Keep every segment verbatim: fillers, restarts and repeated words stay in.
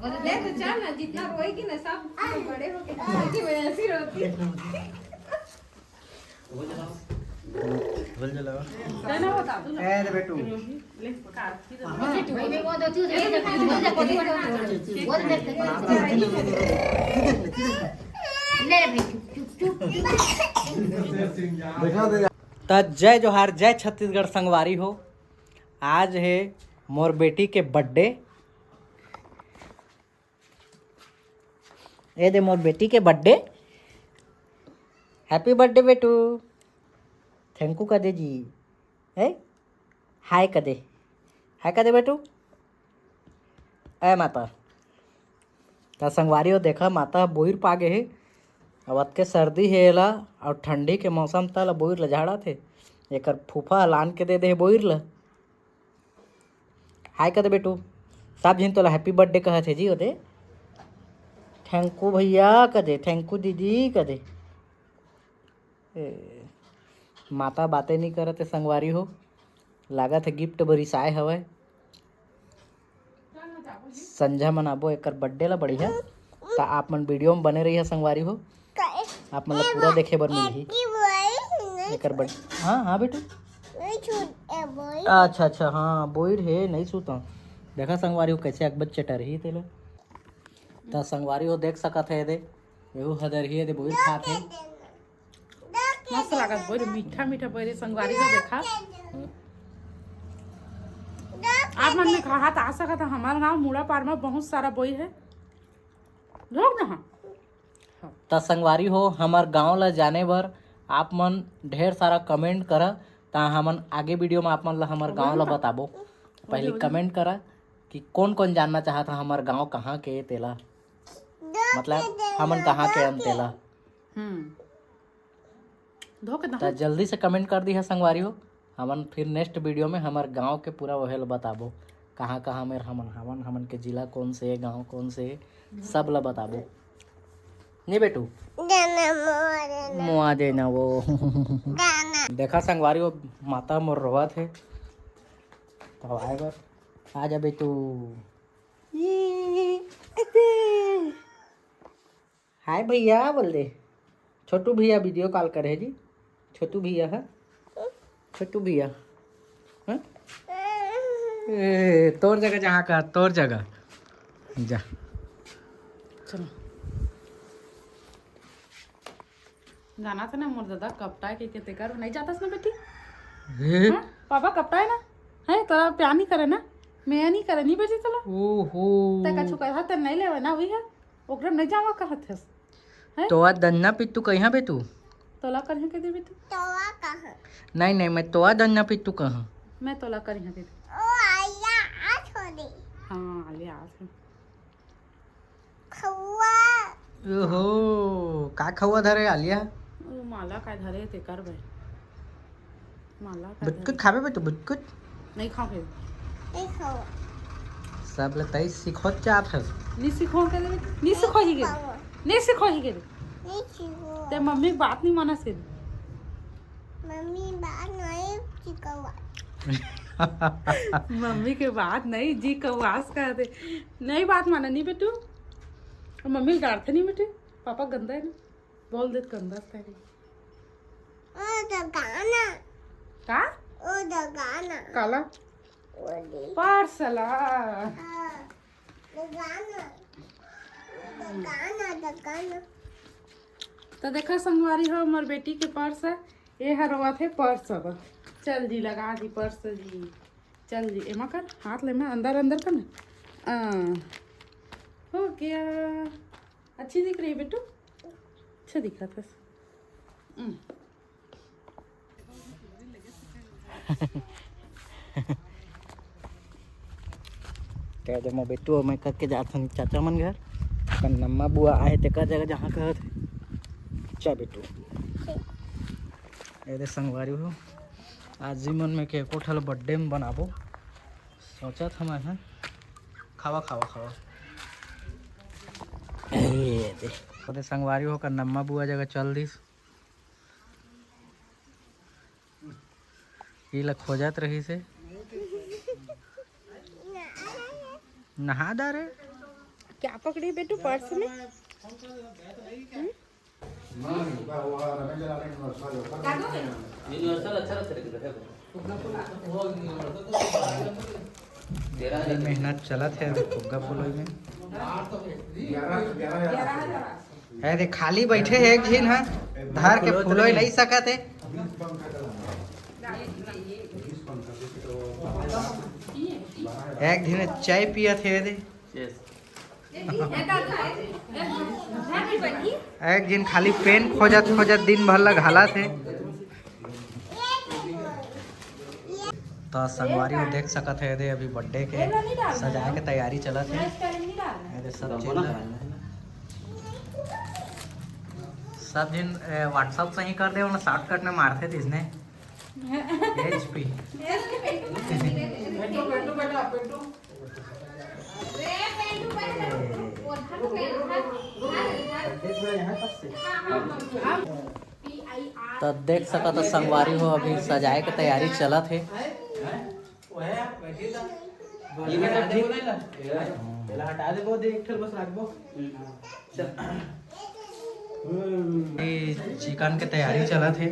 ले तो चल ना, जितना रोएगी ना सब बड़े होके की वजह से रोती। ए रे बेटू। त जय जोहार, जय छत्तीसगढ़ संगवारी हो। आज हे मोर बेटी के बर्थडे। ए दे मोर बेटी के बर्थडे। हैप्पी बर्थडे बेटू। थैंक यू कह दे जी। है, हाय कह दे। हाय कह दे बेटू। ए माता, त संगवारी हो, देखा, माता बोइर पा गे हे। अब अतके सर्दी हे एला, अउ ठंडी के मौसम त ला बोइर ला झाड़त हे। एकर फूफा लान के दे दे हे बोइर ला। हाय कह दे बेटू। सब झिन तोला हैप्पी बर्थडे कहत हे जी, ओदे। थैंक यू भैया कह दे, थैंक यू दीदी कह दे। ए, माता बातें नहीं करत हे संगवारी हो। लागत हे गिफ्ट बरिसाए हवय। संझा मनाबो एकर बर्थडे ला बढ़िया। त आप मन वीडियो में बने रहिए संगवारी हो। आप मन ला पूरा देखे बर मिलही एकर बर्थडे। हाँ हाँ बेटू। अच्छा अच्छा, हाँ बोइर हे, नहीं सूता। देखा संगवारी हो कैसे अकबत चटरही तेला। त संगवारी हो देख सकत हे एदे, एहू हदरही एदे बोइर खात हे। मस्त लागत बोइर, मीठा मीठा बोइर संगवारी हो देखा। आप मन में कहा त आ सकत हे, हमार गांव मुड़ा पार में बहुत सारा बोइर हे। लोग ना हाँ। त संगवारी हो, हमर गांव ला जाने बर आप मन ढेर सारा कमेंट करा, त हमन आगे वीडियो में आप मन ला हमर गांव ला बताबो। पहले कमेंट करा कि कौन कौन जानना चाहत हे हमर गांव कहाँ के तेला, मतलब हमन कहाँ के अन तेला। हम्म। धो के त दहा। जल्दी से कमेंट कर दिहा संगवारी हो, हमन फिर नेक्स्ट वीडियो में हमर गांव के पूरा ओहेल बताबो, कहाँ कहाँ में हमन हमन हमन के जिला कौन से, गांव कौन से, सब ला बताबो। नहीं बेटू? गाना मोर ना। मुआ देना वो। गाना। देखा संगवारी हो, माता मोर रोवत हे। तो आए बर आ जा बेटू। ये, अरे। हाय भैया बोल दे। छोटू भैया वीडियो कॉल करे हे जी। छोटू भैया है, छोटू भैया। हाँ? ए, तोर जगह जहाँ का, तोर जगह जा। चलो। जाना था ना मोर दादा कपटाए के, के तेकर नहीं जाता ना बेटी। ए? हाँ? पापा कपटाए ना? है तोला प्यार नहीं करे ना? मैं नहीं करे, नहीं बेटी तोला? ओहो। ते कछु कहा ते नहीं लेवे ना, वही है। ओकरे में नहीं जावा कहत हस। हैं? तोवा दन्ना पित्तू कहिया बे तू? तोला कहिया के देबे तू? तोवा कहा? नहीं, नहीं, मैं तोवा दन्ना पित्तू कहा। मैं तोला करिया के देबे। ओ आलिया, आ छोड़ी। हाँ, आलिया, आ छोड़ी। खौवा। ओहो, का खौवा धरे आलिया? ओ माला का धरे तेकर बे। माला का बुतकुत धरे। खाबे बे तू बुतकुत? नहीं खाओ फिर। नहीं खाओ। सब ले तई सिखोत जात हस। नहीं सिखो के रे, नहीं सिखो ही के। खाओ। नहीं सिखो ही के रे। नहीं सिखो। ते मम्मी की बात नहीं मानस के। मम्मी बात नहीं सिखवा। मम्मी के बात नहीं जी कवास कर दे। नहीं बात माना नहीं बेटू। मम्मी डांटते नहीं बेटू। पापा गंदा है ना। बोल दे गंदा तेरी। ओ दगाना। का? ओ दगाना। काला? ओ दे। पार्सला। हाँ, दगाना। दगाना, दगाना। तो देखा संगवारी हो, मोर बेटी के पर्स है। ये हर रोवत हे पर्स अब। चल जी, लगा दी पर्स जी। चल जी, एमा कर, हाथ ले में अंदर, अंदर कर ना। आ, हो गया। अच्छी दिख रही है बेटू, अच्छा दिखा था। हम्म। कह दे, मैं बेटू, मैं करके जात हन चाचा मन घर। अपन नम्मा बुआ आए तेकर जगह जहाँ कहत हे। चा बेटू। ए दे संगवारी हो, आज जी मन में के एको ठल बर्थडे में बनाबो। सोचत हमै, हैं? खावा, खावा, खावा। ए दे। ओदे संगवारी हो का नम्मा बुआ जगह चल दिस। ये ला खोजत रहिस हे। नहा डारे। क्या पकड़ी बेटू पर्स में? हम्म? यूनिवर्सल अच्छा लगता है, लेकिन देखो। तेरह हजार। मेहनत चलत हे अभी फुग्गा फुलोई में। अरे खाली बैठे हे एक झिन ह, धर के फुलोई नहीं सकत हे। एक झिन चाय पियत हे दे। Cheers। एक झिन खाली पेन खोजत खोजत दिन भर ला घालत हे। तो संगवारी हो देख सकत हे दे, अभी बर्थडे के सजाए के तैयारी चलत हे। ये दे सब चीज ला, सब झिन WhatsApp से ही कर दे, शॉर्टकट में मारथे तिसने। एचपी। तो देख सकत हो संगवारी हो, अभी सजाए के तैयारी चलत हे। ओहे, बैठी ला। ये बेटा, ठीक नहीं ला। एला हटा देबो, दे, एक ठेल बस रखबो। चल। चिकन के तैयारी चलत हे।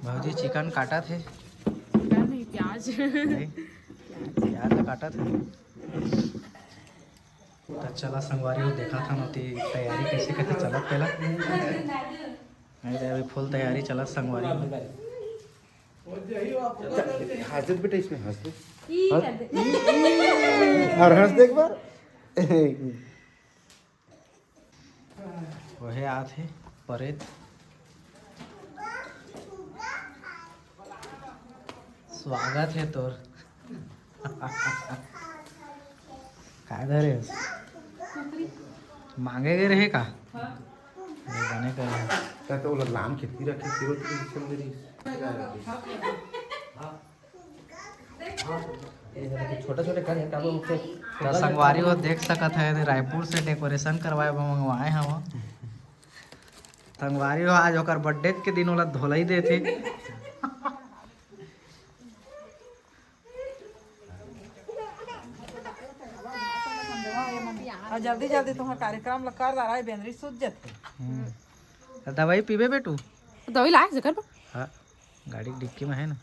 भौजी चिकन काटत हे। नहीं, प्याज। नहीं, प्याज तो काटत हे। तो चला संगवारी हो, देखा था नती तैयारी कैसे कैसे चलत तेला। नहीं रे, अभी फुल तैयारी चलत संगवारी हो। हंस दे बेटा, इसमें हंस दे। और हंस दे एक बार। वहे आत हे परेत। स्वागत हे तोर। का धरे हस? मांगे गए रहे का? ये बने करे। का तो ओला लाम खेती रखे, फिर तो किसी में देरी। छोटे छोटे घर है, का बोलते? तो संगवारी हो देख सकत है, रायपुर से डेकोरेशन करवाए बर मंगवाए हव। संगवारी हो, आज ओकर बर्थडे के दिन ओला धोलई देथे। और जल्दी जल्दी तुम्हारा कार्यक्रम ला कर डारा है, बेंदरी सूत जथे। हम्म। तो दवाई पीबे बेटू? दवाई लाए जेकर बर? हाँ, गाड़ी के डिक्की में है ना।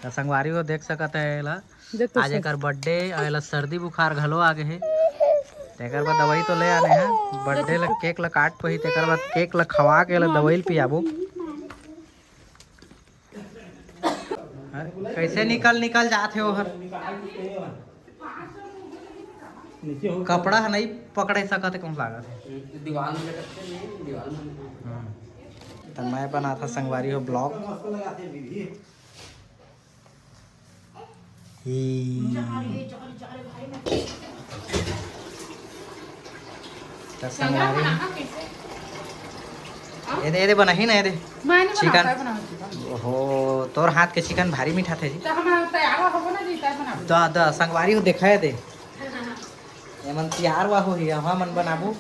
तो संगवारी हो देख सकत है एला। देख तो आज सही। एकर बर्थडे और एला सर्दी बुखार घलो आ गे हे। तेकर बाद दवाई तो ले आने हैं। बर्थडे ला केक ला काट पही, तेकर बाद केक ला खवा के एला दवाई ला पियाबो। हाँ, कैसे निकल निकल जात हे ओहर? कपड़ा ह नहीं पकड़े सकत हे, कौन लागत हे? दीवार में लटकते नहीं, दीवार में। हम्म। तो मैं बनाथा संगवारी हो ब्लॉग। ई। तो संगवारी हो। ये दे, ये दे बनाही ना, ये दे। मैंने चिकन। बनाता है, बनाओ चिकन। ओहो, तोर हाथ के चिकन भारी मीठा थे जी। तो हम तैयार हो ना जी, तब बनाओ। द, द, संगवारी हो, देखा है दे। ये मन तैयार वा हो ही, हम मन बनाबू।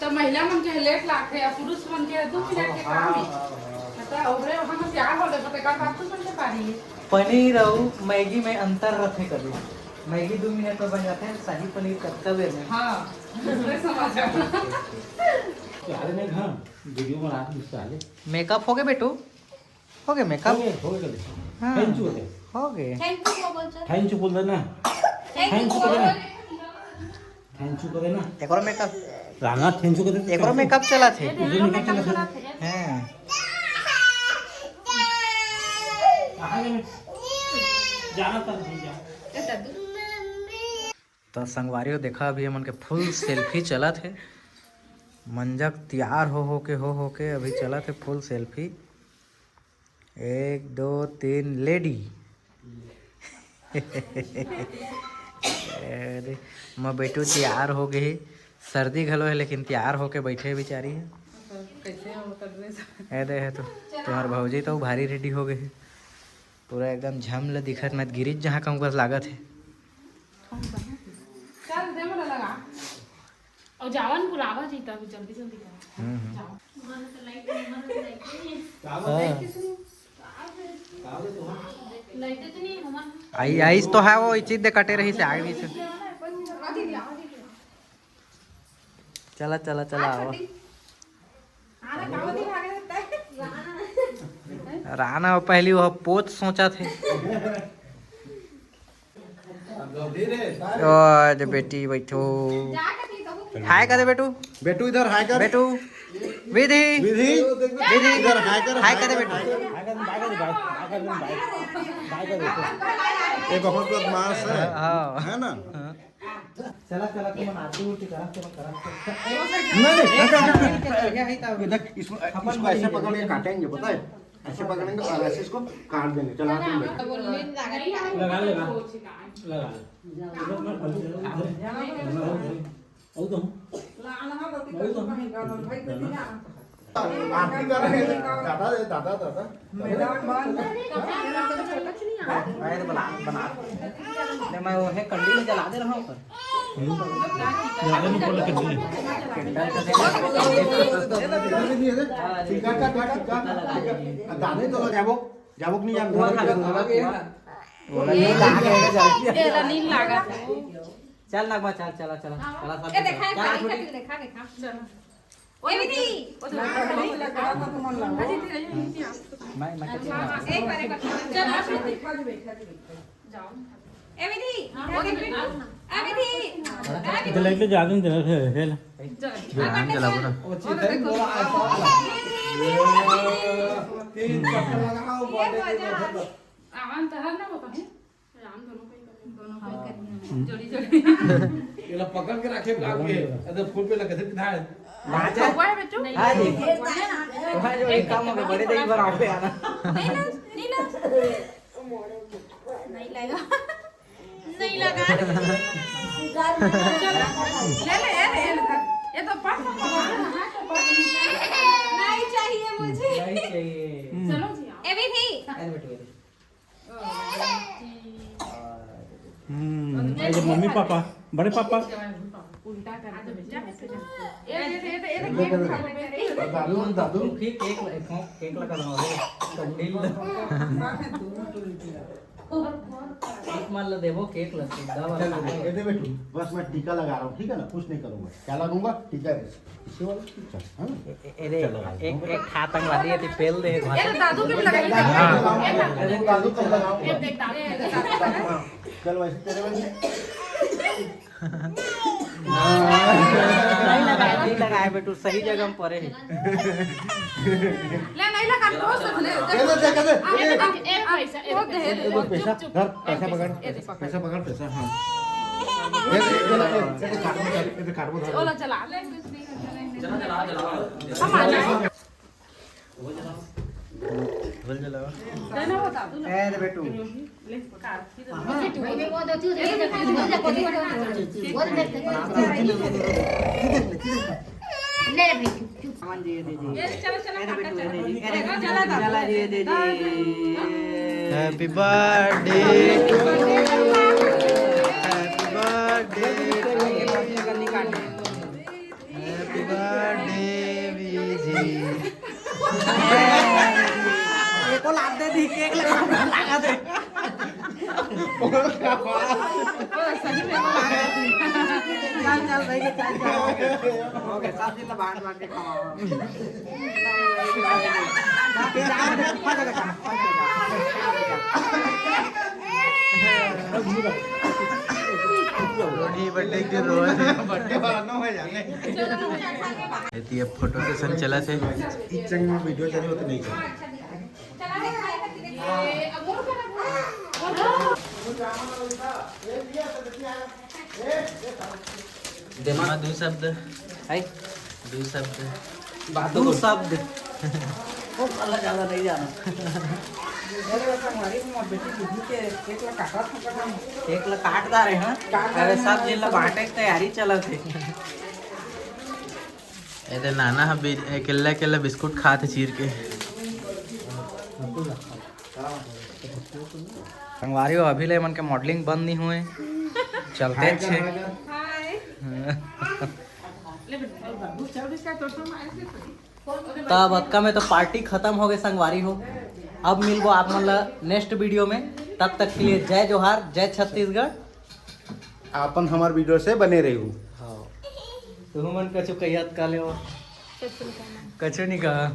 तो महिला मन के लेट लागथे या पुरुष मन के दू मिनट के काम हे। तो ओकरे हम तैयार हो लेबो, तेकर बाद तू मन के पारी। पनीर अउ मैगी में अंतर रथे कभी। मैगी दो मिनट में बन जाते हैं, शाही पनीर कतका बेर में। हाँ, दूसरे समाचार। साले नहीं, हाँ, वीडियो बना के साले। मेकअप हो गए बेटू? हो गए मेकअप? हो गए, हो गए, कर दे। हाँ। थैंक यू बोल दे। हो गए। थैंक यू को बोल चल। थैंक यू बोल देना। थैंक थैंक यू यू को बोल बोल। देना। थैंक यू कर देना। एकरो मेकअप, राना थैंक यू कर देना। एकरो मेकअप चला थे। जो मेकअप चला था। हैं। कहाँ गए? जाना था भैया। तो संगवारी हो, देखा अभी हमन के फुल सेल्फी चलत हे। मंजक तैयार हो हो के, हो हो के अभी चलत हे फुल सेल्फी। एक, दो, तीन, लेडी। अरे, मैं बेटू तैयार हो गई। सर्दी घलो है लेकिन तैयार होके बैठे हे बेचारी। कैसे है उनका ड्रेस? ए दे है तो, तुम्हार भौजी तो भारी रेडी हो गई है। पूरा एकदम झम ल दिखत मत गिरिज जहाँ कहूँ कस लागत है। चल दे, मोला लगा। और जावन बुलावा जी, तब जल्दी जल्दी करा। हम्म, हम्म। जाओ। हाँ। आई आइस तो है, वो चीज दे कटे रही से आगे से। चला चला चला आओ। राना पहली वो पोत सोचा थे। ओ, दे बेटी बैठो। हाय कर दे बेटू। बेटू इधर हाय कर। बेटू। विधि। विधि। विधि। इधर हाय कर, हाय कर दे बेटू। ये बहुत बदमाश है। हाँ। है ना? हाँ। चला चला, तुम आरती उरती करा, तुम करा। नहीं, नहीं, हट, हट, हट, हट। ये देख, इसको, इसको ऐसे पकड़ के काटेंगे, पता है? ऐसे पकड़ेंगे और ऐसे इसको काट देंगे। चला, तुम बैठो। लगा, लगा, लगा। आरती कर रहे हैं। दादा, दादा, दादा। मैं तो बना, बना। ले, मैं वो है, कंडी में जला दे रहा हूँ पर। जला दे, ऊपर लटक दे। टीका, टीका, टीका। दादा तो लगा वो। जाबो कि नहीं जाबो? वो खा ले, वो खा ले। वो नहीं लागे, जल्दी। तेरा नहीं लागा। चल नगमा, चल, चला, चला, चला, सब ए, देखा, चला, देखा, छोटी। देखा, देखा। चलो। ओए, विधि। मैं, मैं कैसे बनाऊँ? एक बार, एक बार। चल, आ, छोटी। जाओ। ए, विधि। हाँ, ए, विधि। ए, विधि। इधर लाइट ले जा, तुम इधर खेल, खेल। चल। ध्यान चला पूरा। तीन चक्कर लगाओ, बर्थडे के। आवाज तो हर ना होता है। राम दोनों को ही कर, दोनों को ही कर। जोड़ी, जोड़ी। ये ला पकड़ के रखे, ब्लॉक पे। अरे, फूल पे लगे थे, किधर है? बाजा। हुआ है, बच्चों? हाँ जी। ये बाजा ना। वहाँ जो एक काम हो गया, बड़े दिन पर आप पे आना। नहीं ना, नहीं ना। नहीं लगा। नहीं लगा। चलो, ले ले, ये ले, ये ले। ये तो पढ़, पढ़, पढ़। नहीं चाहिए मुझे। नहीं चाहिए। चलो जी, आओ। ए, विधि। अरे बेटू, ये ले। हम्म, ये मम्मी पापा, बड़े पापा। उल्टा कर दे। दादू, दादू। केक, केक, केक लगा रहा हूँ, कंडील। केक मान लो, देवो, केक ला, सीधा वाला चल, खाएगा। ये दे बेटू, बस मैं टीका लगा रहा हूँ, ठीक है ना? कुछ नहीं करूँगा। क्या लगाऊंगा? टीका है। इसी वाला? चल, है ना? ए-, ए-, ए-, रे, चल, लगा एक, दो। एक हाथ अंगवाली है, तो पेल दे, एक हाथ। ए, दादू के भी लगाई। हाँ। दादू को लगाऊंगा। हाँ। चल, वैसे तेरे वैसे। नहीं लगाए, नहीं लगाए बेटू, सही जगह में पड़े है। ले, नहीं लगा, दोस्त ले। दे दे, दे दे। आ, ए, ए, पैसा, ए, वो दे, पैसा। दे, दे, पैसा, चुप, चुप। धर, पैसा पकड़। ए, दे, पकड़। पैसा पकड़, पैसा, हाँ। ये, ये, ये, ये, ये, काटो, काटो, काटो, काटो, धर। ओला चला ले, कुछ नहीं करते रहेंगे। चला, चला, चला। हम आ जाए। बोल जलाओ। देना बता दो ना। ए रे बेटू। ले, काट। हाँ। ले रे बेटू। सामान दे दे जी। ये चलो, चलो, ए रे बेटू, ए रे जी। ए रे, चला, चला। चला जी, ए रे जी। Happy birthday to you. Happy birthday to you. Happy birthday, VG. एको लात दे दी, केक लगा, लगा दे। सही में लगा दे। चल, चल, भाई, चल, चल। हो गया, सब दिन बांट, बांट के खाओ। रोनी बर्थडे के रोज। बर्थडे वाला ना हो जाने। ये फोटो सेशन चला थे। इस चंग में वीडियो चले होते नहीं चले। देमा दू शब्द। है? दू शब्द। बात दू शब्द। वो साला ज्यादा नहीं जाना। अरे, बस हमारी बेटी बुद्धू के केक ला काटा था, काटा। केक ला काट दा रहे हैं। काट दा अरे, रहे सब हैं, जिन ला सब बांटे के तैयारी चलत है। ए दे नाना ह बि-, ए, केला, केला बिस्कुट खात हे चीर के। संगवारी हो, अभी ले मन के मॉडलिंग बंद नहीं हुए, चलते हाय कर, अच्छे। हाय कर। हाय। हाँ। ले बेटा, और बाबू, चल इसका तो तुम ऐसे तो। त अब अतका में तो पार्टी खत्म हो गए संगवारी हो। अब मिलबो आप मन ला नेक्स्ट वीडियो में। तब तक के लिए जय जोहार, जय छत्तीसगढ़। आपन हमार वीडियो से बने रहू। हाँ, तुहू मन कछु कहिया त का लेवा? कछु नहीं कहा।